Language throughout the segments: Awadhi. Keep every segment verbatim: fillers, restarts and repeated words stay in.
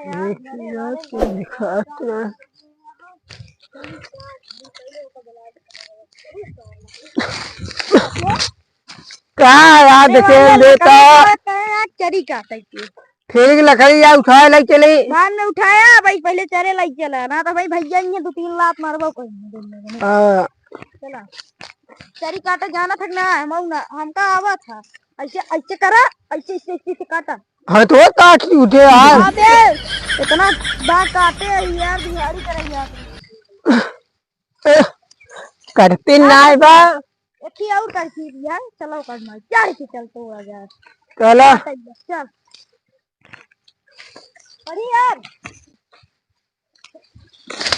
एक मिनट, कोई दिखात ना। का यार, अरे देखे वाले देता। लकड़ी काटत हैं यार, चरी काटे के। ठीक, लकड़ी यार उठाए लाई चली। बाद में उठाया भाई, पहले चरे लाई चला ना, तो भाई भैया ये दो तीन लात मारबो कहीं। हाँ। चला। चरी काटे जाना था ना, हम ना, हमका आवा था। ऐसे, ऐसे करा, ऐसे, ऐसे, ऐसे, ऐसे काटा। हाँ, तो काट ली उठे यार। अबे, इतना दांत काटे हैं यार, दिहाड़ी करे यार। ए, करती नाय बा। एक ही और करती भी है, चलो कर मार, क्या है कि चल तो आ जा। चला। चल। अरे यार।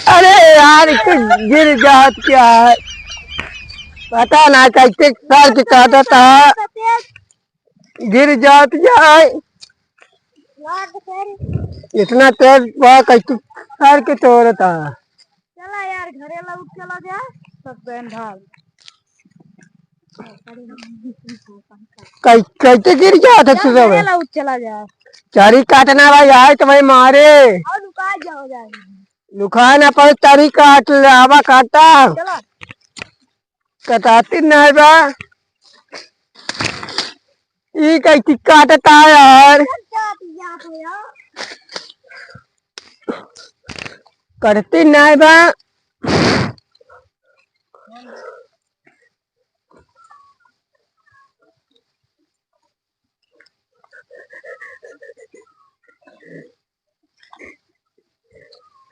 अरे यार, इसे गिर जात क्या है? पता ना कैसे सर के काटा था। गिर जात क्या है? इतना तेज बा, कैसे सर के तोड़ता। चला यार, घरे लौट चला जा, सब बहन भाग। कै-, कैसे गिर जात है तू चल, सब? घरे लौट चला जा। चरी काटना भाई, आए तो भाई मारे। और लुका जाओ जाए। लुका ना पाए, चरी काट ले, आवा काटा। चला। कटाती नहीं बा। ई कैसे काटता है यार? कटती नहीं बा।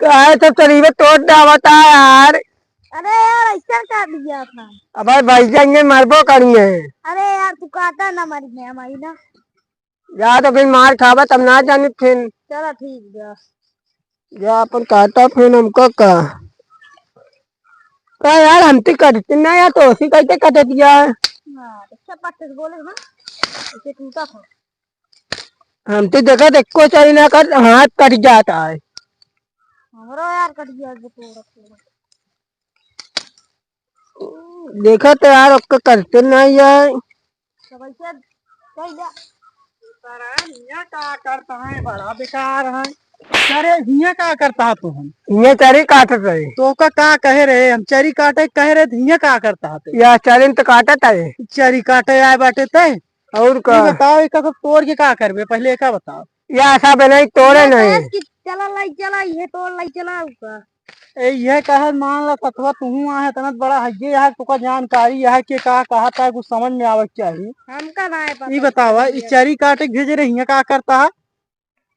काहे तो करीबे तोड़ डावता यार। अरे यार, ऐसा कर दिया था। अबे भाई जाएंगे, मरबो करेंगे। अरे यार, तू काटा ना, मर गया हमारी ना। जा तो फिर मार खाबा, तब ना जानी फिर। चला ठीक बा। जा अपन काटा फिर हमको का। का यार, हम तो कटती ना यार, तो उसी कैसे कट दिया। हाँ, अच्छा बात से बोले ना, इसे टूटा था। हम तो देखा, देखो, चली ना कर, हाथ कट जाता है। हमरो यार कट गया, जो तोड़ रखे हैं। देखा तो यार, ओके करते नहीं है। तो वैसे कह जा। सारा हियाँ का करता है, बड़ा बेकार है। अरे हियाँ का करता है तू हम? हियाँ चरी काटत है। तो का, का कहे रहे, हम चरी काटे कहे रहे, तो हियाँ का करता है तू? या चरी तो काटत है। चरी काटे आए बाटे तय। और का? ये बताओ, एका सब तोड़ के का करबे? पहले एका बताओ। या सब नहीं तोड़े ये नहीं। कहे कि चला लाई चला, ये तोड़ लाई चला, का? ए, ये कहे, मान ला सतवा तुहूँ आहे, इतना बड़ा है, ये है, तोका जानकारी है कि का कहत है, कुछ समझ में आवे के चाही। हमका ना है पता। ई बतावा, ई चरी काटे के भेजे रहे, हियाँ का करता है?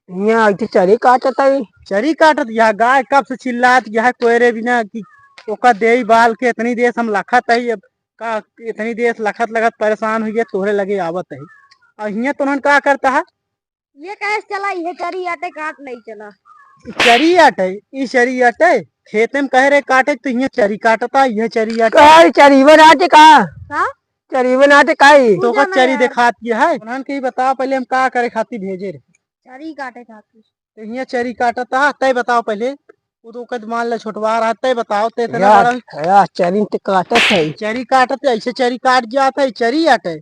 हियाँ आई थी चरी काटत है। चरी काटत, यह गाय कब से चिल्लात, यह कोयरे बिना कि ओका देई बाल के, इतनी देर से हम लखत है, अब का इतनी देर से लखत लखत परेशान हुई है, तोहरे लगे आवत है। और हियाँ तो उन्हन का करता है? ये कहे चला, ये चरी आटे काट नहीं चला। ई चरी आटे, ई चरी आटे। खेते में कहे रहे काटे, तो हियाँ चरी काटता, ये चरी आटे। का चरी बनाते का? का? चरी बनाते का ई? तो का चरी देखात ये है? उन्हन के ही बताओ पहले, हम का करे खातिर भेजे रहे? चरी काटे खातिर। तो हियाँ चरी काटता, तय बताओ पहले। वो तो ओकर मान ले छोटवा रहा, तय बताओ, तय इतना या, बड़ा। या चरी तो काटत है। चरी काटत है, ऐसे चरी काट जात है, चरी आटे।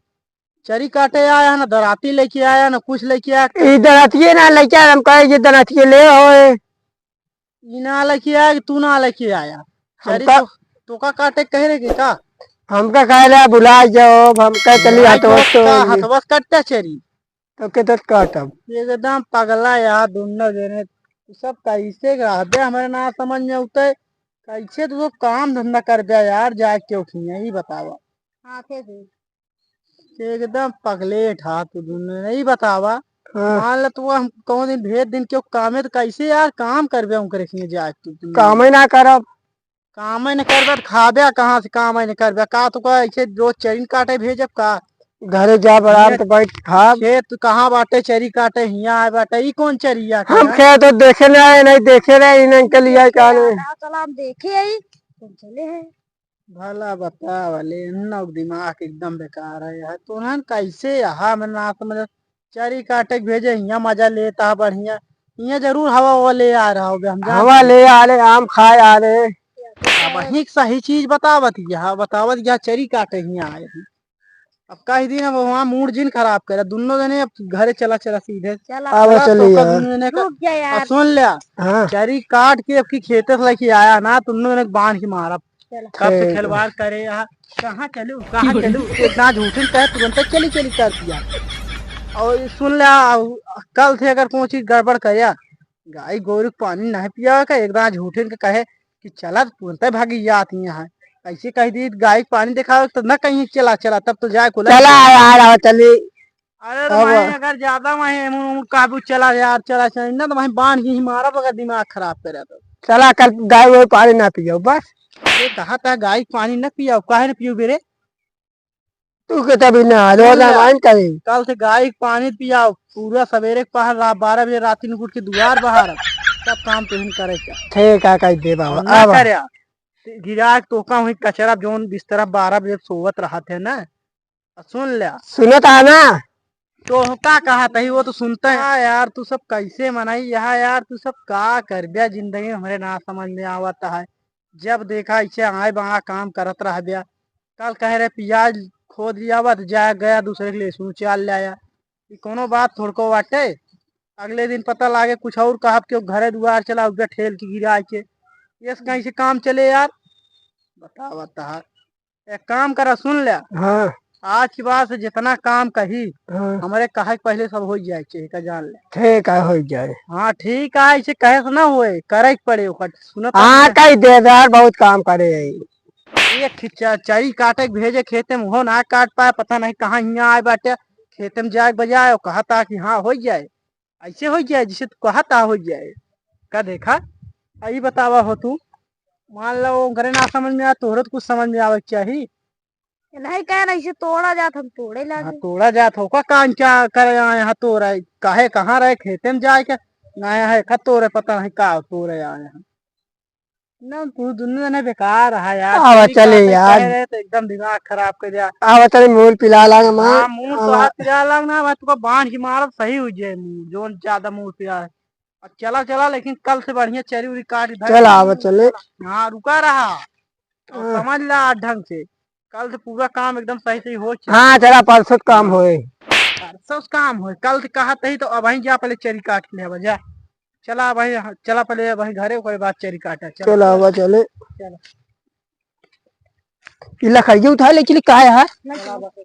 चरी काटे आया, ना दराती लेके आया, ना कुछ लेके आया। ई दरातिये ना लेके आया, हम कहे ये दरातिये ले होए। ई ना लेके आया कि तू ना लेके आया? चरी हमका तो, तोका काटे कहे रहे कि का? हमका कहे रहे भुला जाओ, हम कहे चली भुला हथवा जाओ तो का, हथवा से काटता चरी। तो के तो काटब? एकदम पगला यार, दोनों जने। तू सब कैसे रहबे, हमारे ना समझ में उते। कैसे तू सब काम धंधा करबे यार, जाए के उठिया, ई बतावा। हाथे से। एकदम पगलेट हा तू दुनो, नहीं बतावा। हाँ। मान ल तू हम कौन दिन भेज दिन क्यों कामे, तो कैसे यार काम करबे उनकरे खिए जाके तू दुनो? कामे ना करब। कामे न करबे तो खाबे कहाँ से, कामे न करबे का? तो का ऐसे रोज चरिन काटे भेजब का? घरे जा आराम से बैठ खाब। खेत कहाँ बाटे चरी काटे, हियाँ आए बाटे, ई कौन चरिया के हम है? खेत तो देखे ना है, नहीं देखे रहे, इन्हें के लिए का नहीं। चला हम देखे आई, तुम चले हैं। भला बतावा ले, इन्ना दिमाग एकदम बेकार है यार। तोहन कैसे यहाँ में ना समझ, चरी काटे के भेजे, हियाँ मजा लेता है बढ़िया। हियाँ जरूर हवा ववा ले आ रहा होगा, हम जानते हवा हैं। ले आ रहे, आम खाए आ रहे। अब वही सही चीज बतावत गया, बतावत गया चरी काटे हियाँ आए हैं। अब कह दी ना, अब वहाँ मूड जिन खराब करे, दुन्नो जने अब घरे चला, चला सीधे। चला। आवा चला, चली तोका यार। दुन्नो जने का। रुक जा यार। अब सुन ल्या, हाँ। चरी काट के अब की खेते से लेके आया ना, दुन्नो जने बांध के मारब। चला। कब से ठीक। खिलवाड़ करे यहाँ, कहाँ चलू, कहाँ चलू? इतना झूठन कहे, तुरंत चली, चली कर दिया। और सुन ल्या, कल से अगर कोई चीज गड़बड़ करे, गाय गोरू के पानी नहीं पिया का, एक दाना झूठे के कहे कि चला, तो तुरंते भागी जात ही है। ऐसे कह दी, गाय के पानी देखावे तो न कहीं चला, चला, तब तो जाए को लग चला जाए। यार, आवा चली। अरे तो अब भाई, अगर ज्यादा वहीं मुड़, मुड़ काबू चला यार, चला, चला, ना तो वहीं बांध के ही मारा, अगर दिमाग खराब करे तो। चला, कल गाय वो पानी ना पियो बस। ये कहा था गाय के पानी न पिया, काहे न पियो बेरे? तू के तभी ना, रोज कल रामायण करे। कल से गाय के पानी पियाओ, पूरा सवेरे के पहर, रात बारह बजे रात में उठ के दुआर बहार, सब काम तुहिन करे के। ठीक है, कह दे बाबा, और ना आवा। करे, गिरा के तोका वहीं कचरा, जोन बिस्तरा बारह बजे सोवत रहत है ना। और सुन ले। सुनत है ना? तो हम का कहा तही, वो तो सुनते हैं। हाँ यार, तू सब कैसे मनाई यहाँ यार, तू सब का कर दिया जिंदगी में, हमरे ना समझ में आवत है। जब देखा ऐसे आए बा काम करत रह गया। कल कह रहे प्याज खोद लिया बा, तो जा गया दूसरे के लिए सूच आल ले आया। ई कोनो बात थोड़को बाटे। अगले दिन पता लागे कुछ और कहब, क्यों घरे दुआर चला उधर ठेल के गिरा के, ये से कहीं से काम चले यार? बतावा तहार। एक काम करा, सुन ले। हाँ। आज के बाद से जितना काम कही, हाँ। हमरे कहे के पहले सब हो जाए चाहिए, का जान ले। ठीक है, हो जाए। हाँ, ठीक है, ऐसे कहे से ना होए, करे के पड़े ओकर। सुनत हाँ, है? कह दे यार, बहुत काम करे है। एक खिच्चा चरी काटे के भेजे खेते में, हो ना काट पाए, पता नहीं कहाँ हियाँ आए बाटे, खेते में जाए के बजाय, और कहा था कि हाँ, हो जाए। ऐसे हो जाए, जैसे तू कहत आ हो जाए। का देखा, आ ई बतावा हो तू, मान लो ओकरे ना समझ में आ, तोहरे तो कुछ समझ में आवे के चाही। नहीं कह रही से तोड़ा जात, हम तोड़े हाँ, लागे। तोड़ा जात हो का, कान क्या करे आए हैं तोड़े? काहे, कहाँ रहे, खेते में जाए के? ना है का तोड़े, पता नहीं का तोड़े आए हैं। ना, तू दुन्नो जने बेकार है यार। आवा चली चली काटे यार। कह रहे तो एकदम दिमाग खराब कर दिया। आवा चली मूल पिला लांग माँ। हाँ, मूल तो हाँ। हाथ पिला लांग ना, मैं तुका बांध के मारब, सही हो जाए मूल, जोन ज्यादा मूल पिला है। अब चला, चला, लेकिन कल से बढ़िया चरी उरी काट के धर चला, ले। आवा चले। हाँ, रुका रहा। अब हाँ। समझ ला ढंग से, कल से पूरा काम एकदम सही, सही हो चुका। हाँ, चला, परसों काम होए। परसों काम होए, कल से कहा तही तो अब वहीं जा, पहले चरी काट ले, अब जा। चला भाई, हाँ, चला पहले भाई घरे, ओकरे बाद चरी काटा। चला, चला, चला। आवा चले। चला। ई लकड़िया उठा ले चली, काहे है? चला, बस।